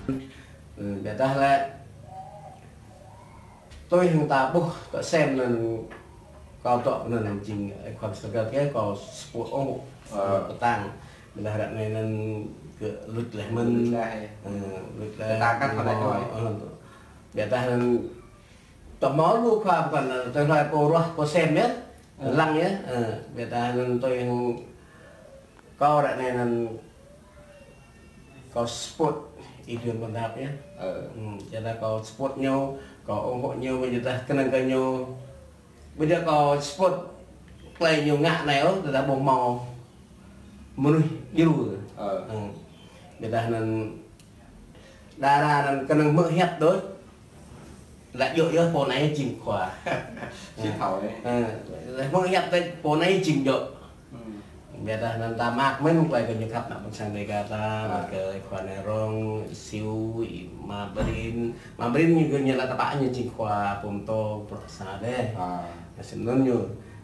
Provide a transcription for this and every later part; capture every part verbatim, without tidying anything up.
Ơ, ƀiădah lĕ tui hăng ta ƀuh kơ sem anŭn kâo dŏ anŭn jing, ơ, khua sơgăt kơ kâo support ôh. Ơ. Pơtăng. Ƀiădah ră anai anŭn kơ luč laih mơ̆n. Luč laih. Ơ, luč laih. Pơtăng kah hmâo laih. Ơ, ƀiădah anŭn ta hmâo lu khua pơkŏn, tơlơi pô ruah pô sem yơh. Ơ. Lăng yơh. Ơ, ƀiădah anŭn tui hăng kâo ră anai anŭn kâo support Y Duan Pơdăp yơh. Ơ. Ơ, ƀiădah kâo support ñu, kâo ủng hộ ñu, ƀiădah kơnơ̆ng kơ ñu. Ƀiădah kâo support tơlơi ñu ngă anai ôh, ƀiădah ƀu hmâo mơnuih djru. Ơ. Ơ. Ƀiădah anŭn đa đa anŭn kơnơ̆ng hmư̆ hiăp đôč. Laĭ djơ̆ yơh pô anai jing khua. Sĭt thâo ih. Ơ, laĭ hmư̆ hiăp đôč pô anai jing djơ̆. Ơ. Ƀiădah anŭn ta mơak mơ̆n tơlơi kơ ñu khăp ană ƀôn sang Dêga ta, ơ, mơ̆ng kơ khua Nai Rong, Siu, Y Ma Brin. Ma Brin ñu kơ ñu laĭ tơpă ñu jing khua pô pơtô bruă sa dêh. Ơ. Anŭn sĭt anŭn ñu.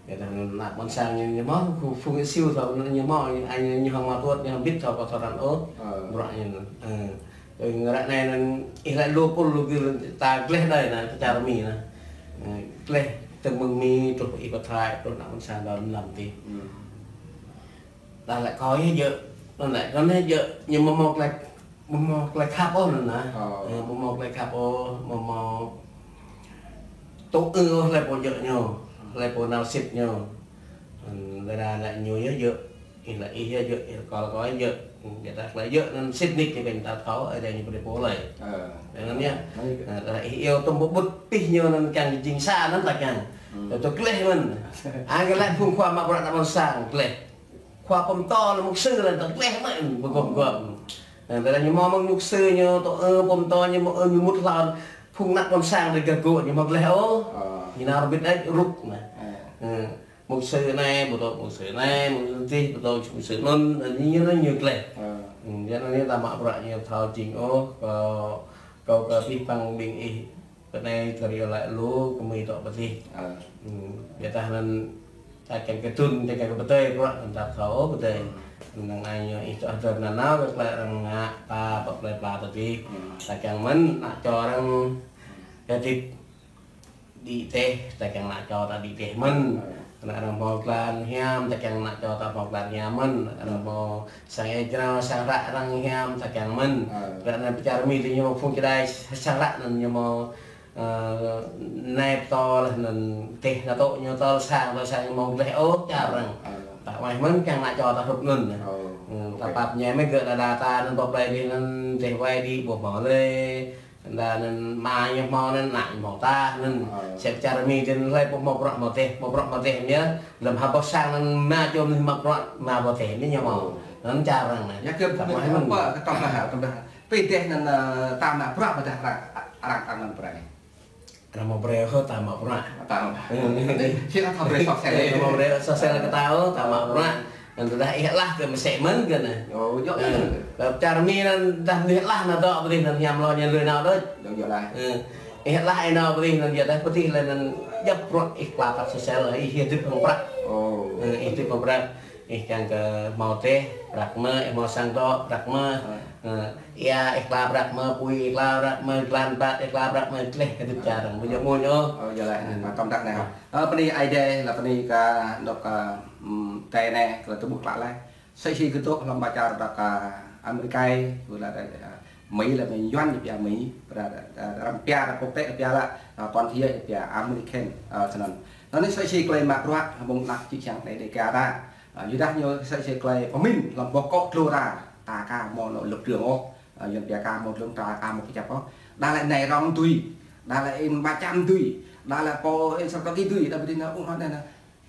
Ƀiădah anŭn ană ƀôn sang ñu, ñu hmâo phung, phung Siu thâo, ñu hmâo, ñu, ñu hmâo mă tuăt, ñu hmâo bĭt thâo kơ thâo răn ôh. Ơ. Bruă ñu anŭn. Ơ. Ơ, ră anai anŭn ih laĭ lu pul lu gir ta gleh đơi anŭn, kơ čar Mi anŭn. Ơ, gleh tơ̆ng mơ̆ng Mi truh ih pơthai, truh ană ƀôn sang đon lăm tih. Ơ. Ta laĭ kâo yơh djơ̆, anŭn laĭ, anŭn yơh djơ̆, ñu ƀu hmâo tơlơi, ƀu hmâo tơlơi khăp ôh anŭn anŭn. Ơ. Ơ, ƀu hmâo tơlơi khăp ôh, ƀu hmâo tŭ ư ôh hlơi pô djơ̆ ñu, hlơi pô nao sĭt ñu. Ơ, đa đa laĭ ñu yơh djơ̆, ih laĭ ih yơh djơ̆, ih kâo kâo yơh djơ̆. Ƀiădah tơlơi djơ̆ anŭn sĭt nik ñu kơ ta thâo, Ơi Adai ñu brơi pô laih. Ơ. Anŭn yơh. Ơ, ih iâu tơm ƀu ƀut pih ñu anŭn kiăng jing sa anŭn ta kiăng. Ơ. Tơl tơl gleh mơ̆n. Ai kơ laĭ phung khua mă bruă ană ƀôn sang gleh. Khua pơtô lĕ mục sư lĕ tơl gleh mơ̆n, ƀu gơ̆p gơ̆p. Ơ, ƀiădah ñu hmâo mơ̆ng mục sư ñu tŭ ư pơtô ñu hmâo ư ñu mŭt hlâo phung ană ƀôn sang đơi gah gŏ ñu hmâo gleh ôh. Ơ. Ñu nao rơbit đĕč rŭk anŭn. Ơ. Ơ. Mục sư anai, ƀu dŏ mục sư anai, mục sư adih, ƀu dŏ mục sư anŭn, anŭn ñu, ñu gleh. Ơ. Ơ, yua anŭn ta mă bruă ñu thâo jing ôh, kâo, kâo kơ pih păng ƀing ih, pơ anai tơriu laĭ lu, kơ Mi dŏ pơ adih. Ơ. Ơ, ƀiădah anŭn ta kiăng kơ tŭ, ta kiăng kơ pơdơi bruă, anŭn ta thâo pơdơi. Ơ. Anŭn ai ñu ih dŏ hơdơr nanao kơ tơlơi arăng ngă, ta pơplơi pla tơdih. Ơ. Ta kiăng mơ̆n, ană čô arăng, kơ tĭt đĭ teh, ta kiăng ană čô ta đĭ teh mơ̆n. Ơ. Ană arăng hmâo tơlơi hiam, ta kiăng ană čô ta hmâo tơlơi hiam mơ̆n. Arăng hmâo sang ia jrao, sang hră arăng hiam, ta kiăng mơ̆n. Ơ. Ră anai pơ čar Mi tơ ñu hmâo phung čơđai sang hră anŭn ñu hmâo, ơ, nai pơtô laih anŭn teh anŭn tŏ ñu tơl sang, tơl sang ñu hmâo gleh ôh čar arăng. Ơ. Ta wai mơ̆n kiăng ană čô ta hrup anŭn. Ơ. Ơ, ta pap ñe mơ̆ gơ̆ đa đa ta anŭn pơplơi dih anŭn teh wai đĭ ƀu hmâo lơi. Đa anŭn ama ñu hmâo anŭn, ană ñu hmâo ta anŭn. Ơ. Sĕ čar Mi tơ anŭn hlơi pô hmâo bruă hmâo teh, hmâo bruă hmâo teh ñu. Lơ̆m ha boh sang anŭn ama čô mơnuih mă bruă, ama hmâo teh ñu hmâo. Ơ. Anŭn čar arăng anŭn. Yua kơ ta mă bruă hmâo mơ̆n. Apa, kơ tơdah, tơdah. Pơdah anŭn, ơ, ta mă bruă pơdah arăng, arăng, arăng anŭn brơi. Arăng hmâo brơi hơ ta mă bruă. Ta mă. Ơ. Sĭt ta brơi soh sel. Ơ, hmâo brơi soh sel kơ ta ôh, ta mă bruă. Anŭn tơdah ih hlah kơ mơsĕ mơ̆n kơ anŭn. Ơ, yơh. Ơ, čar Mi anŭn tơdah mơnuih hlah anŭn dŏ pơ adih anŭn hiam hloh ñu lui nao đôč. Yơh, yơh lah. Ơ, ih hlah ih nao pơ adih anŭn yơh tơdah pơ adih lĕ anŭn djŏp bruă ih pla păk soh sel, ih hơdip hăng prăk. Ơ. Ơ, ih hơdip hăng prăk. Ih kiăng kơ hmâo teh, prăk mơ̆, ih hmâo sang dŏ, prăk mơ̆. Ơ. Ơ, ia, ih kla prăk mơ̆, apui, ih kla prăk mơ̆, jơlan ƀă, ih kla prăk mơ̆, gleh hơdip čar arăng. Ƀu djơ̆ mơ̆n ôh. Ơ, yơh lah. Ơ. Ơ, tơm đah anai. Ơ. Ơ, bơni Ơi Adai, lah bơni kơ dŏ kơ, ưm, tơ anai, kơ tơƀuh klă laih. Sĕ si kơ dŏ lăm ƀa čar dŏ kơ Amêrika, kơ lah, ơ, Mi lah Mi Yuan ñu pia Mi, ƀiădah, ơ, arăng pia, arăng quốc tế pia lah, ơ, toàn thế giới pia American, ơ, snăn. Anŭn sĕ si tơlơi mă bruă, mơ̆ng ană čư̆ čhiăng anai Dêga ta. Ơ, yua dah ñu sĕ si tơlơi pơmĭn lăm boh kŏ dlô ta. Ta aka hmâo anŏ lŏk drơng ôh, ơ, Yuan pia aka hmâo dlông, ta aka hmâo kơjăp ôh. Đa lĕ Nai Rong dưi, đa lĕ In Ba Čăm dưi, đa lĕ pô In Sa Trô Ki dưi, đa ƀu dưi anŭn ôh anŭn.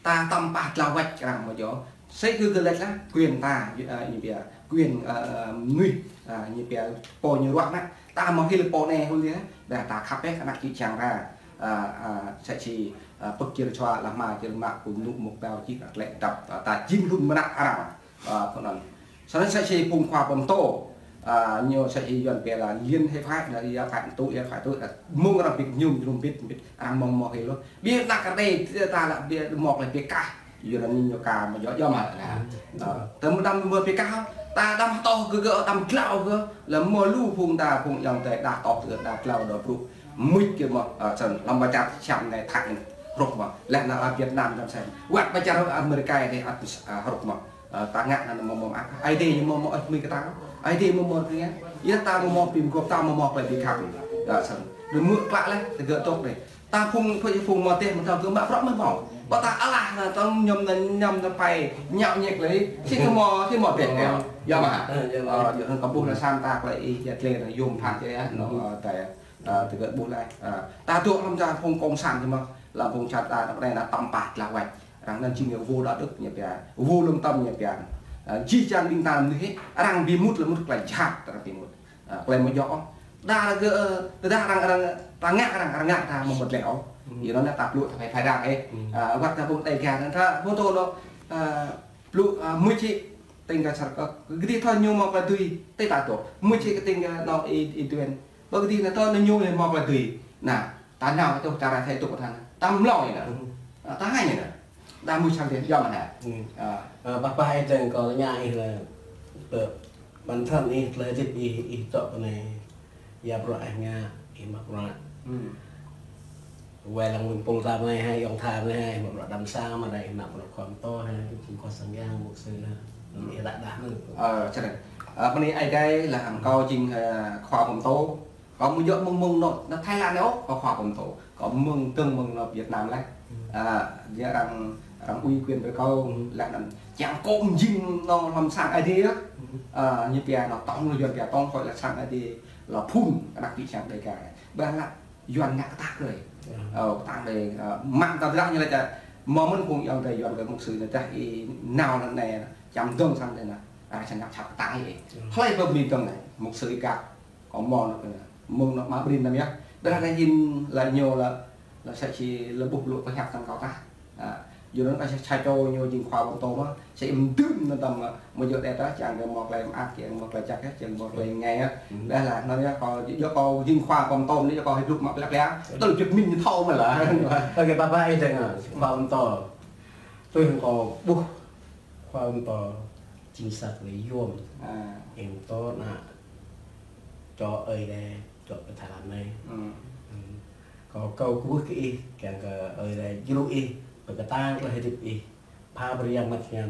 Ta tơm pah dlao wĕč arăng hmâo djơ̆. Sĕ kơ gơ̆ laĭ lah, quyền ta, ơ, ñu pia, quyền, ơ, ơ, mơnuih, ơ, ñu pia, pô ñu ruah anŭn. Ta hmâo hil pô anai hul yơh, ƀiădah ta khăp ƀĕ kơ ană čư̆ čhiăng ta. Ơ, ơ, sĕ si, ơ, pơk čir čua lah ma čir mă kơ mơnŭ mŭk ƀâo čih kơ tlĕ dăp, ơ, ta jing hlŭn mơnă arăng. Ơ, kơ anŭn. Snăn sĕ si phung khua pơtô. Ơ, ñu sĕ si Yuan pia lah liên hệ phải, là liên hệ phải tụ, liên hệ phải tụ, là mơ̆ng arăng bĭt ñu, ñu bĭt, bĭt, arăng mơ̆ng mơ̆ hil ôh. Ƀiă ană kơ đe, ta lah ƀiă mơ̆ lĕ ƀiă kah. Yua anŭn ñu ka mă yua, yua mă lah. Tơm đăm mă pơkă, ta đăm tŏh kơ gơ̆, đăm glao kơ gơ̆, lĕ mơ̆ lu phung ta, phung ayŏng adơi, đa tŏh kơ gơ̆, đa glao dŏ brŭ. Mŭt kơ mă, ơ, săn, lăm pơčah čăm anai thak anai, hrup mă. Lĕ nao Việt Nam đăm sem. Wăt pơčah Amerika anai, ăt, ơ, hrup mă. Ơ, ta ngă anŭn mơ̆ mơ̆ mă. Ai dê ñu mơ̆ mơ̆ ơi mui kơ ta. Ai dê mơ̆ mơ̆ kơ ngă. Yua ta mơ̆ mơ̆ pim gop ta mơ̆ mơ̆ klei bi khăp. Ơ, săn. Đơ mŭt klă lĕ, tơ gơ̆ tŏk lĕ. Ta phung, phung, phung mă tĕh mơ̆ thâo kơ mă prăk mă mâo. Pơ ta alah na tơm ñăm na, ñăm na pai, ñăo ñĕk lĕ, si kơ mă, si mă tĕh kơ. Yua mă. Ơ, yua mă. Ơ, yua hăng kơ ƀuh na sam ta klei ih, yua klei na yôm phat kơ yua, nô, ơ, ta, ơ, tơ gơ̆ ƀuh lĕ. Ơ, ta dŏ lăm ta phung cộng sản kơ mă, lăm phung čar ta, na pơnai na tăm pah tlah wăt. Arăng anŭn jing ñu vô đạo đức ñu pia, vô lương tâm ñu pia. Ơ, jih jang ƀing ta mơnuih, arăng bi mŭt lĕ mŭt klei jhat, arăng bi mŭt. Ơ, klei mơ̆ yua ôh. Đa ră gơ̆, ơ, tơdah arăng, arăng, ta ngă arăng, arăng ngă ta mơ̆ mơ̆ tlĕ ôh. Yua anŭn ta blŭ ta phải, phải răng ih. Ơ, wăt ta phung Đêga anŭn ta, phung tŏ nô, ơ, blŭ, ơ, mŭt čih, tơ̆ng kơ čar kơ, kơ gơdih thâo ñu mă klei tui, tơ̆ ta tŏ. Mŭt čih kơ tơ̆ng kơ nô i, i tuen. Ƀơ gơdih na thâo ñu lĕ mă klei tui. Na, ta nao kơ tŏ ta ră thai tŏ ta na. Ta mlâo ñu na. Ơ, ta hai ñu na. Đa mui čăm tĕh, yua mă hă. Ơ. Ơ, pah pah ih tơ̆ng kơ ña ih lĕ, pơ, bản thân ih, klei hơdip ih, ih tŏ pơ anai. Yap bruă ih ngă, ih mă bruă. Wai lăng mơ̆ng pul ta pơ anai hai, ayŏng ta pơ anai hai, ih mă bruă đăm sa mă đa ih mă bruă khua pơtô hai, ih jing khua sang yang, mục sư ha. Ih ră đah mơ̆n. Ơ, čơrĕ. Ơ, pơ anai ai dai lah hăng kâo jing, ơ, khua pơtô. Kâo mơ̆ djơ̆ mơ̆ng mơ̆ng nô, na Thái Lan nô, kâo khua pơtô. Kâo mơ̆ng dơ̆ng mơ̆ng nô Việt Nam lĕ. Ơ, yua arăng, arăng ủy quyền với kâo, lĕ anŭn čang kôm jing nô lăm sang Aê Diê. Ơ, ñu pia nô tŏng, nô Yuan pia tŏng, kâo lĕ sang Aê Diê, lĕ phun, kơ anăk pi sang Đêga. Ƀă lĕ Yuan ngă kơtang kơ. Ơ, kơtang kơ, ơ, mă ta drah ñu lĕ ča, mơ̆ mơ̆n phung ayŏng adơi Yuan kơ mục sư anai ča ih nao lĕ anai, čăm dơ̆ng sang anai na. Ơ, čang ngă čăp kơtang ih. Hlơi pơbĭ dơ̆ng anai, mục sư ih găp. Kâo mơ̆ nô kơ, mơ̆ng nô mă brin năm yơh. Dah anai hin lĕ ñu lĕ, lĕ sa čih lĕ ƀuh lu pơhiăp tơ̆ng kâo tah. Ơ, yua anŭn sa čô ñu jing khua pơtô mơ̆, sa im dŭm nô tơm mơ̆, mơ̆ yua đe ta, čang kơ mă klei mă ak, čang mă klei čăk, čang mă klei ngai. Dah lah, anŭn yơh kâo, yua kâo jing khua pơtô anai, yua kâo hơdip mă klei klei. Tơl jut min ñu thâo mơ̆ lah. Ơ, kơ pah pah ih tơ̆ng, khua pơtô. Tui hăng kâo ƀuh khua pơtô jing sa klei yôm. Ơ. Ih pơtô na čô ơi đe, čô pơthalan anai. Kâo, kâo kơkuh kơ ih, kiăng kơ ơi đe djru ih, pơkơtang klei hơdip ih, pha brơi yang măt hiam.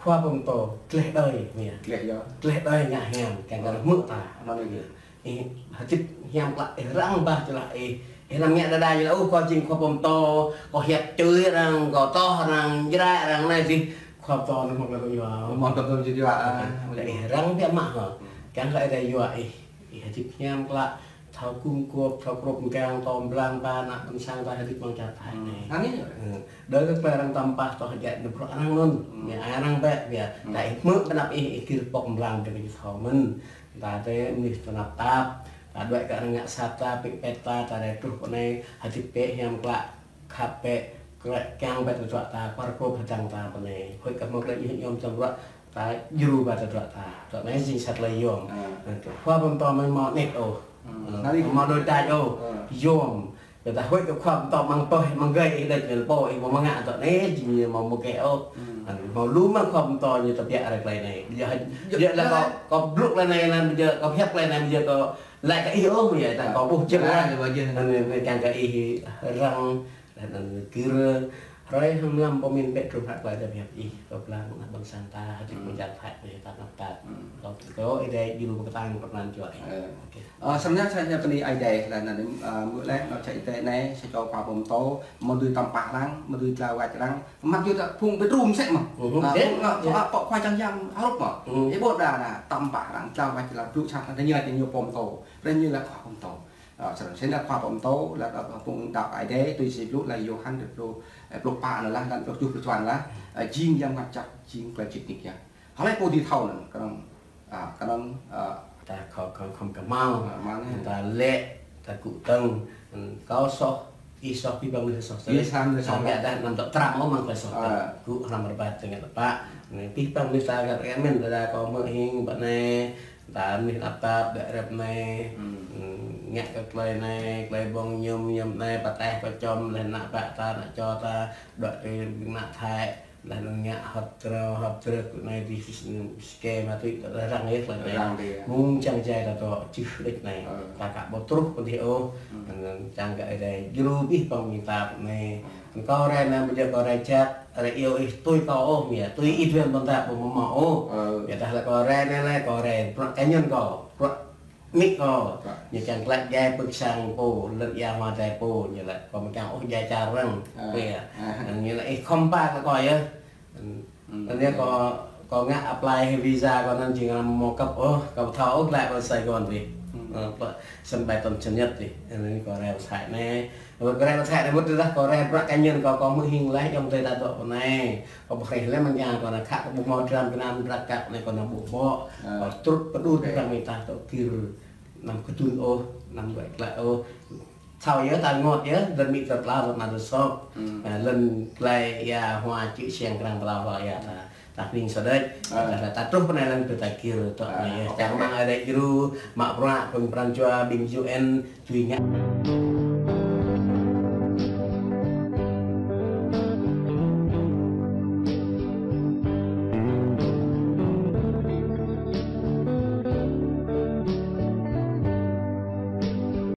Khua pơtô, gleh đơi, mia. Gleh yơh. Gleh đơi ngă hiam, kiăng kơ hmư̆ ta. Anŭn yơh. Ih, hơdip hiam klă, ih răng bah tơlơi ih. Ih anăm ngă đơđa ñu lĕ, ơ, kâo jing khua pơtô, kâo hiăp čư̆ arăng, kâo tŏh arăng, jrai arăng anai jing khua pơtô anŭn mơ̆ kơ yua. Mơ̆ kơ yua, ơ. Ih răng biă mă hă. Kiăng kơ ih yua ih, ih hơdip hiam klă, thâo gum gôp, thâo krŭp mơgang, tŏ blang ba, anăk ƀôn sang ta hơdip mơ̆ng čar Thái anai. Anai. Ơ, đơi kơ klei arăng tăm pah tŏ hơjai nao bruă arăng anŭn. Ñu arăng bĕ, biă. Ta ih hmư̆ pơ anăp ih, ih gir pŏk blang dơ̆ng ñu thâo mơ̆n. Ta tơ mơnuih tơnap tap, ta đuaĭ kơ arăng ngă sat ta, pĭ pĕt ta, ta rai truh pơ anai, hơdip bĕ hiam klă, khăp bĕ, klĕ kiăng bĕ tơdruă ta, kwar krôp hơdăng ta pơ anai. Huĭ kơ mơ̆ng klĕ ñu ñôm tơdruă, ta djru ba tơdruă ta. Tơdruă anai jing sa klei yôm. Khua pơtô mơ̆n mơ̆ anet ôh. Mơ̆ đôč đač ôh. Yôm. Kơ ta huĭ kơ khua pơtô mơ̆ng pơh, mơ̆ng gơi ih đĕč nel pô, ih mơ̆ mơngă tơdruă anai, jing ñu mơ̆ mơkeh ôh. Mơ̆ lu mơ̆ng khua pơtô ñu tơbiă rai klei anai. Biă, biă lĕ kâo, kâo blŭ klei anai, anai biă kâo hiăp klei anai, biă kâo laĭ kơ ih ôh, biă ta kâo ƀuh jơ̆ng lah. Anai, anai kiăng kơ ih răng, anai kơ hrơi hăng mlam pơmĭn bĕ truh hră klei ta hiăp ih, kơ blang anăk ƀôn sang ta, hơdip mơ̆ng čar Thái anai ta năp tat. Kâo, kâo ih đe djru pơkơtang pơrơnăn čuă ih. Ơ, sơnăn sa sa pơ anai ai dai lah anŭn, ơ, mơ̆ lĕ, nô čar ih tơ anai, sa čô khua pơtô, mơ̆ dưi tăm pah arăng, mơ̆ dưi tla wăt arăng, mă yua ta phung bedroom sĕ mơ̆. Ơ, phung, ơ, pô khua čang yang hrup mơ̆. Ih ƀuh đa na, tăm pah arăng, tla wăt arăng, blŭ čang arăng, tơña tơña pơtô. Brơi ñu lĕ khua pơtô. Ơ, sơnăn, sơnăn khua pơtô, lĕ, ơ, phung đaŏ ai dai, tui si blŭ lĕ Yôhan dua pluh, ơ, pluh pă anŭn lah, lăn pluh tơjuh pluh čuăn lah, ơ, jing yang mơngăt čăk, jing klei čĭt nik yơh. Hlơi pô dưi thâo anŭn, kơnơ̆ng, ơ, kơnơ̆ng, ơ, ta khŏm, khŏm, khŏm kơmao. Ơ, mơ̆n. Ta lĕ, ta kŭ tơ̆ng, kâo soh, ih soh, pih păng mơnuih soh. Ih soh, ih soh. Ngă dah anăm tŏ tram ôh mơ̆ng klei soh. Ơ. Kŭ hrăm rơbat tơngăt pă. Anai pih păng mơnuih ta găt rơkă mơ̆n, tơdah kâo hmư̆ hing, ƀă anai, ta mơnuih tơnap tap, ƀĕ rep anai, ngă kơ klei anai, klei ƀơ̆ng mơñum, mơñum anai, pơtĕh pơčom, leh anăk pă ta, anăk čô ta, đuaĭ tui ƀing anăk Thái. Lah anŭn ngă hơ̆t trơ, hơ̆t trơ kơ anai dih, ske ma tui kơ arăng yơh, lĕ anai. Arăng dih, ya. Mơ̆ng čang jai ta tŏ čih đĕč anai. Ơ. Ta ka ƀu truh pơ dih ôh. Hmm. Čang kơ rai djru abih bang mơta anai. Hmm. Kâo rai anai ƀu djơ̆ kâo rai jak, rai iâu ih tui kâo ôh, mơ̆ ya. Tui ih dua ƀôn ta ƀu mơ̆ mơ̆ ôh. Ơ. Ya dah lĕ kâo rai anai lĕ kâo rai bruă cá nhân kâo. Bruă amĭ kâo, ñu kiăng glaĭ djai pơ̆k sang pô, lŏn ia hma djai pô, ñu laĭ kâo mơ̆ kiăng ôh djai čar arăng. Ơ. Kơ ya. Ơ. Ñu laĭ ih khŏm pă kơ kâo yơh. Hmm. Anŭn yơh kâo, kâo ngă apply hĭ visa kâo anŭn jing anăm mơ̆ kăp ôh, kâo ƀu thâo ôh glaĭ pơ Sài Gòn dih. Hmm. Ơ, pơ sân bay Tân Sơn Nhất dih. Anŭn kâo rai pơ Thái anai. Kâo rai pơ Thái anai mơ̆ tơdah kâo rai bruă cá nhân kâo, kâo hmư̆ hing laih ayŏng adơi ta dŏ pơ anai. Kâo ƀu hrih lĕ mơ̆ng kiăng kâo anai khă kâo ƀu hmâo dram gơnam drak kăk anai kâo anai ƀu ƀô̆. Ơ. Kâo truh pơđut. Ơ. Bang mơta tŏ kir anăm kơdŭn ôh, anăm glaĭ glaĭ ôh. Thâo yơh ta rơngot yơh, lŏn amĭ ta pla lŏn ană ta sŏk. Hmm. Ơ, lŏn glaĭ ia hma čư̆ siăng krăng pla hloh ia ta. Ta hning sơđĕč. Ơ. Ta, ta truh pơ anai lăng tơ ta kir tŏ. Ơ, anai yơh. Ơ. Čang mơ̆ng rai djru, mă bruă, pơ̆ng pran jua, ƀing U N, tui ngă.